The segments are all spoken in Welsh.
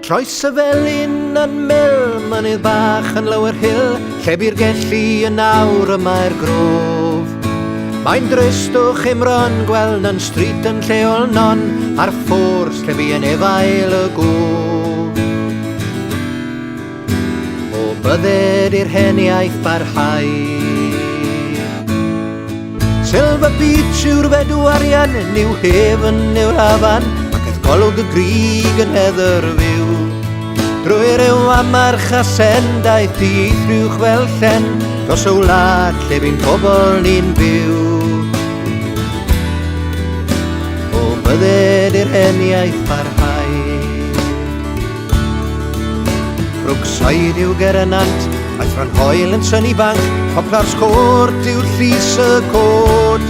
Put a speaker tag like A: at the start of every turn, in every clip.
A: Troes y felin yn mil, mynydd bach yn Lower Hill, lle bu'r gelli yn awr y mae'r grof. Mae'n dristwch imron gweld yn street yn lleol non, a'r ffwrs lle bu yn efail y gof. O bydded i'r hen iaith barhau. Silver Beach yw'r fedw arian, New Haven yw'r hafan, ac eth golwg y grig yn heather fyw. Drwy ryw amarch a sen daeth dieithriwch fel llen, dros y wlad lle bu'n pobl ni'n byw. O bydded i'r hen iaith barhau. Brookside yw ger y nant, Aeth rhan hoel yn synnu banc, Poplars Court yw llys y cod.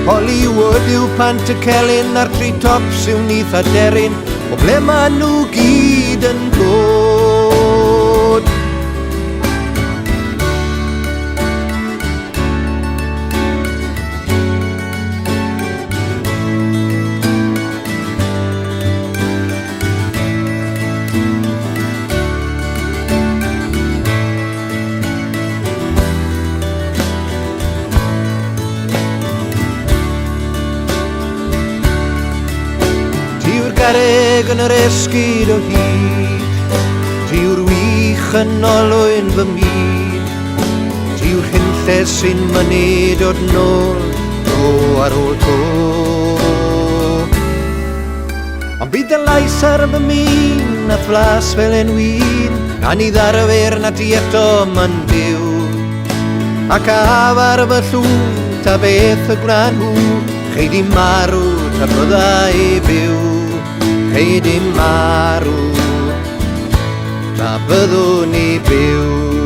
A: Hollywood yw pant y celyn a'r tri tops yw nith a deryn, o ble maen nhw gyd yn dod? Ti yw'r garreg yn yr esgid o hyd, Ti yw'r wych yn olwyn fy myd, Ti yw'r hunlle sy'n mynnu dod nôl, dro ar ôl tro. Ond bydd dy lais ar fy min, a'th flas fel en win, a ni ddarfer na ti eto ma'n byw. Ac af ar fy llw, ta beth y gwna nhw, chei di marw, ta bydda i byw. Chei di marw, ta byddwn i byw.